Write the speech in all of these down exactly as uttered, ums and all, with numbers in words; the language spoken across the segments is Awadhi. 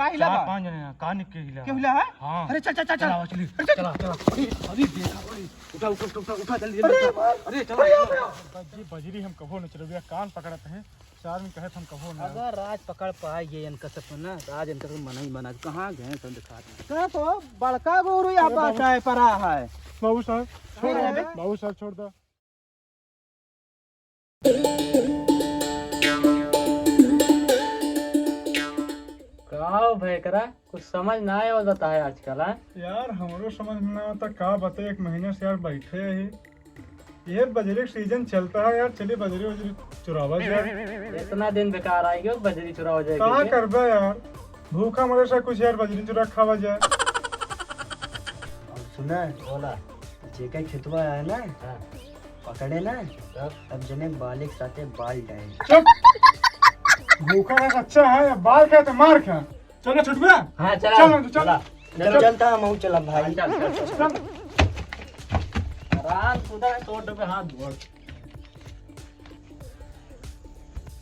का हिला चार बा? पाँच जने हैं, का निक के हिला? के हिला है? हाँ। अरे चल, चल, चल, चल। चला, चली। अरे चल। चला, चला। अरे, अरे, देखा, अरे, उठा, उठा, उठा, उठा, जल्दी, जल्दी अरे उठा। यार, अरे, चला, अरे चला। यार। बजरी, बजरी हम कबो न चलबे, कान पकड़त हैं। चार में कहे हम कबो न। अगर राज पकड़ पाए ये इनका सब ना, राज इनका सब मना ही मना। कहाँ गए सब दिखात नहीं। का तो बड़का गोरू यहाँ अरे बाबू। बाँटा है, परा है। बाबू साहब, छोड़ अरे। दो। बाबू साहब, छोड़ दो। का हो भैकरा, कुछ समझ ना आवत है आजकल, हाँ? यार, हमरो समझ में ना आवता, का बताई, एक महीना से यार बैठे ही। ये बजरी का सीजन चलता है यार, चलिए बजरी वजरी चुरावा जाए। इतना दिन बेकार आएगी बजरी चुरावा जाए का करके। करबे यार, भूखा मरे से कुछ यार बजरी चुरा खावा जाए। और सुना, बोला, जेका खेतवा है ना, हाँ। पकड़े ना, तब? तब जने बाले के साथे बाल डाए। चुप। भूखा है, अच्छा है, बाल खाए तो मार खा। चलो छुटुआ। हाँ, चला। चल, चल। चला। चल, चलता हम, हम चला भाई। हाँ, चल, चल, चल। चल। रात खुदा है, तोड़ पे हाथ धोड़।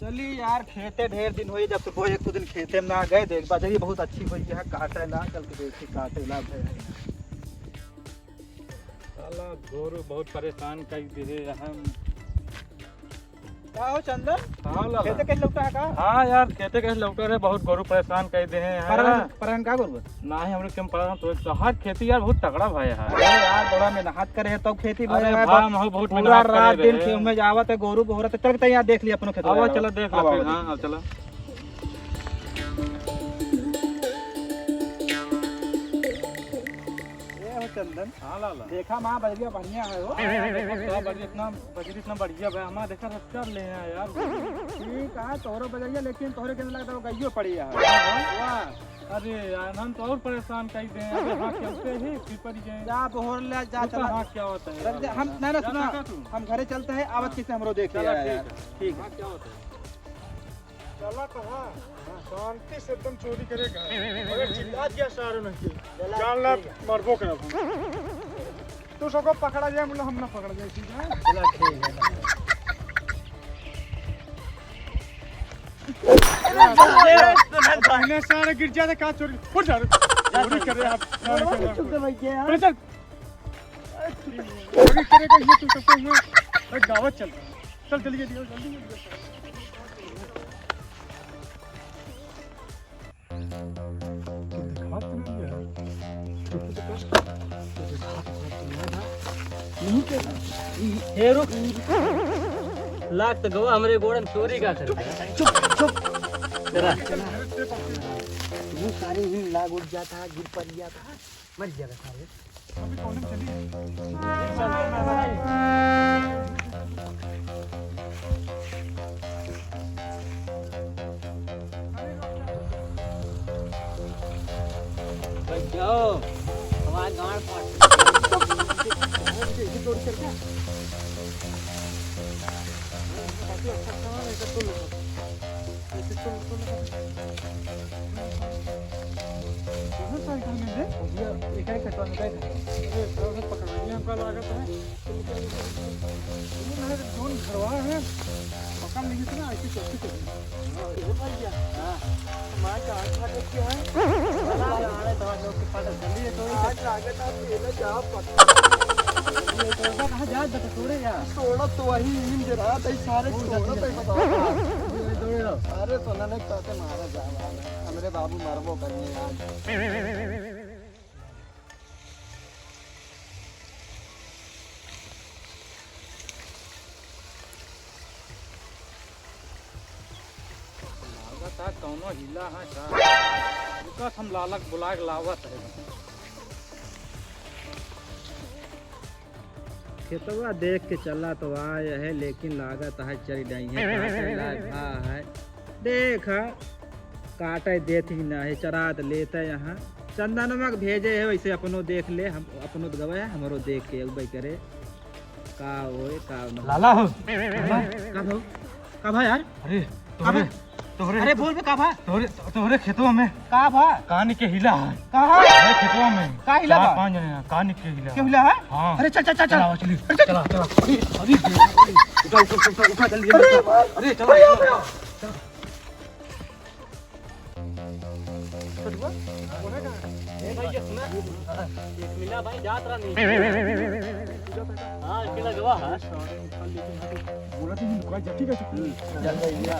चली यार, खेते ढेर दिन होई, जब से कोई एक दिन खेते में ना गए। देख, बजरी बहुत अच्छी होई है, काटे ला, चल के देखी, काटे ला भाई। साला गोरू बहुत परेशान कर दिए हम। का हो चंदन? हाँ लाला। खेते कैसे लौटा है का? हाँ यार, खेते कैसे लौटा रहे, बहुत गोरू परेशान कर दिए हैं। परन, परन का गोरू है? नाही, हमरे कम परन तो तोहार खेती यार बहुत तगड़ा भय है। अरे यार, बड़ा मेहनत करे है तब खेती भय है, भाई, हम बहुत पूरा मेहनत करे रात दिन रहे। खेत में जावत है, गोरू बोहरत है, चल के यहाँ देख लिया अपनो खेत आवा, में। चला देख लो आवा, फिर, आवा, हाँ, देख। हाँ, चला। ए हो चंदन, हाँ लाला। देखा माँ बजरिया बढ़िया है हो। हाँ, देखा, सब बजरिया इतना, बजरिया इतना बढ़िया बा। हमारा देखा सब कर ले हैं यार। ठीक है, तोहरो बजरिया, लेकिन तोहरे के लगता है गइयो पड़ी है। हाँ, हाँ। वाह। अरे यार, हम तो और परेशान कर दे हैं। अरे हाँ, चलते ही फिर पड़ी जाए। जा बोहर ले जा, तू चला। कहाँ क्या होता है रख दे, यार? हम, ना, ना, जा सुना, काका तू। हम घरे चलते हैं, आवत हाँ। किसे हमरो देख चला, लिया ठीक यार। है। ठीक है। हाँ, क्या होता है? चला कहाँ? शांति से एकदम चोरी करेगा। अगर चिल्ला दिया सारे नहीं के, चला, जान ला, ठीक है। मरबो करब हम। तू सबको पकड़ा जाए, मतलब हम ना पकड़ा जाए, ठीक है? चला, ठीक है। इन्हें सारे गिर जाते, का चोरी? उठ जा रे। चोरी करे आप, सारे के सारे। चुप दे भाई, क्या? अरे चल। चोरी करेगा ये तू सबको, मैं, मैं गावत चल रहा हूँ। चल, जल्दी, जल्दी, जल्दी, जल्दी। हे रुक, लाग तो गवा हमरे गोड़न चोरी का कर। चुप, चुप। तेरा। वो सारे ही लाग उठ जाता, गिर पड़ जाता, मर जाता सारे। अभी कौन चली? बैठ जाओ, हमारे गांड फाट। कहाँ साइकिल में है? भैया, ये क्या खेतवा में, क्या खेतवा में? अरे, थोड़ा सा पकड़ाइए, हमका लागत है। ये मेरे जोन घरवा है, पकड़ लेंगे तो ना, ऐसे कैसे करेंगे? हाँ, ये भाई क्या? हाँ। माँ का आँख फाटे क्या है? अरे, अरे, तो आज लोग के फाटे जल्दी है, तो आज लागत है, आप ये ना जाओ, पकड़। ये तो ऐसा कहाँ जात बता, तोड़े जा। तोड़ा तो वही, इन जरा, तई सारे तोड़ा, तई बताओ। ये तोड़े लो। अरे, तो ना, नहीं, कहते मारा जा, हमरे बाबू मरबो करेंगे आज। लागत है कौनो हिला है का? रुका, हम लाला के बुला के लावत है। खेतवा देख के चला तो आए है, लेकिन लागत है चल जाई है, काटे लाग है। देखा, काटे देत ही ना है, चरात लेते यहाँ। चंदनवा के भेजे है, वैसे अपनो देख ले, हम अपनो तो गवे है, हमरो देख के अगुवाई करे। का होए, का ना। लाला हो। का भाव? का भा यार? अरे, का तोहरे, भा? तोहरे, अरे बोल बे, का भा? तोहरे, तोहरे खेतवा में का भा? कान के हिला है। कहाँ? अरे खेतवा में। का हिला चार बा? पाँच जने हैं, कान के हिला के है। हिला है? हाँ। अरे चल, चल, चल, चल। चला, चली। अरे चल। चला, चला। अरे, अरे, अरे, उठा, उठा, उठा, उठा, जल्दी, अरे जल्दी। यार। अरे, चला, अरे यार। चला। चला। ए भाई, ये सुना? एक मिला भाई, जात रहा नहीं। हाँ, इसके लगवा है। बोला तो लुका जा, ठीक है, चुप। हम्म। जा, जा, जा।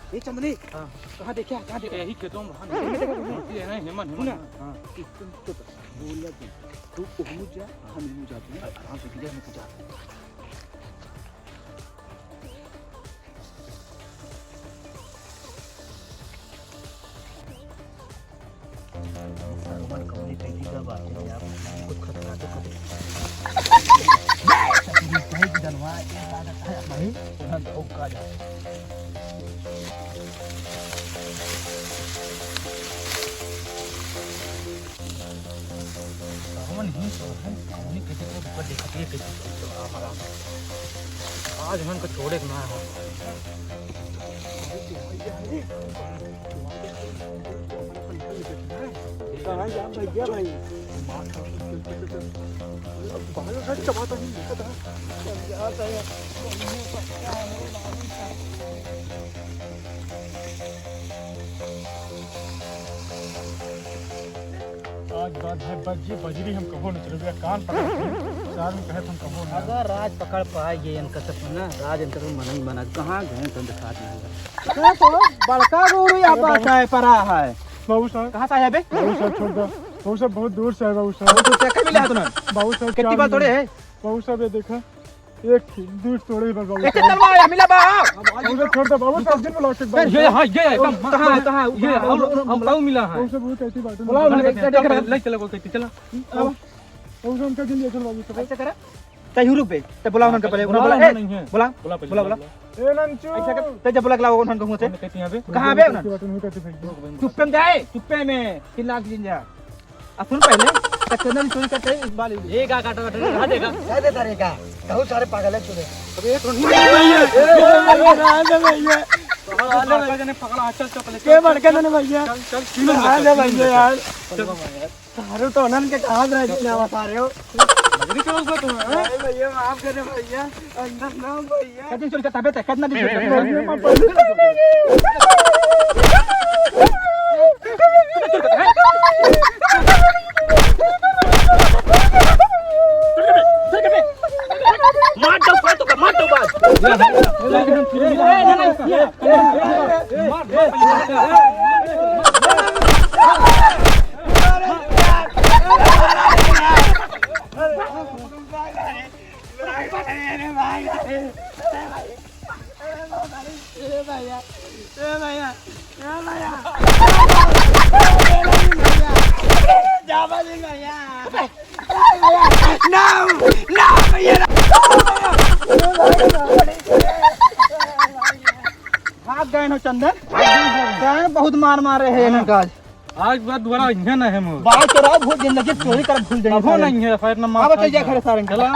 ए चंदनी, हाँ। कहाँ देखे, कहाँ देखे? यही खेतों में, हाँ। यही देखा तुमने? ये है, हेमन, हेमन, सुना? हाँ। चुप, चुप, चुप। बोला तू, तू ओहू जा, हम एहू जाते हैं, आराम से गिरे में जा। सामान कौन है, कैसी का बात है यार? कुछ खतरा तो कभी। कहीं की डलवा, एक बात अच्छा है भाई, तुरंत औका जा। कौन ही तो है, कौन ही कैसे को ऊपर देखा, ये कैसे तो आराम, आराम। आज हम इनको छोड़े ना है। कहाँ जा भैया भाई? बाल उठा के चबाता नहीं दिखता। आज बात है बज्जी बजरी, हम कबो न चलबे, कान पकड़ के, चार में कहे हम कबो न। अगर राज पकड़ पाए ये इनका सब ना, राज इनका तो मना ही मना, कहाँ गए तो दिखात नहीं है। तो बड़का गोरू या बात है, परा है। बाबू साहब। कहाँ से आया बे? बाबू साहब, छोड़ दो। बाबू साहब, बहुत दूर से है बाबू साहब। बहुत दूर से, कब मिला है तूने? बाबू साहब, कितनी बार तोड़े है? बाबू साहब, ये देखा, एक ही, दो तोड़े ही बस बाबू एक साहब। तलवार है, मिला बा। बाबू साहब, छोड़ दो, बाबू साहब, जिन बुलाओ, एक बार। ये, हाँ, ये है, कहाँ, कहाँ है? ये, और, और, और, और मिला है। बाबू साहब, बहुत ऐसी बात है। बुलाओ, बुलाओ, चला, चला, चला, चला, चला। बाबू साहब, उनका जिन ले चलो बाबू साहब। ऐसा करा। तै रुक बे, तै बुलाओ उनका पहले, उन्हें बुला, बुला, ए, नहीं है। बुला, बुला पहले, बुला, बुला। बुला। ए नंचू। ऐसा कर, तै जब बुला के लाओ उन्हें कहूँ से। कौन कहती है बे? कहाँ बे उन्हें? बात उन्हें कहती भाई। चुप्पे में जाए, चुप्पे में, चिल्ला के जिन जा। आ सुन पहले, तै चंदन चोरी करते हैं, इस बार ये का काटा बैठे, कहाँ देगा? क्या देता रे का? कहूँ सारे पागल है चुरे। अबे एक मिनट। ए, ए, ए, ए, ए, भैया। पकड़ा, पकड़ा, चल, चल, पहले के चल, बड़का चल, नहीं भैया। चल, चल, तीनों आ ले चल, भैया तीनों यार। चल। सारे तो उन्हन के कहाँ रह गए ना सारे हो। बजरी के उस पर तो है। अरे भैया, माफ कर दे भैया, अंदर ना भैया। कितना दिन चोरी करता है बे? कितना दिन चोरी करता है? भैया, माफ कर दे। मार दो, मार दो, मार दो, मार। भाग गए हो चंदन? गए, बहुत मार मारे हैं इन्हें आज। आज बाद दोबारा इन्हें ना है मोर। बात तो रहा, भूल जिंदगी चोरी कर भूल जाएंगे अब सारे। नहीं है, फायर ना मार अब तो जा खड़े सारे। चला।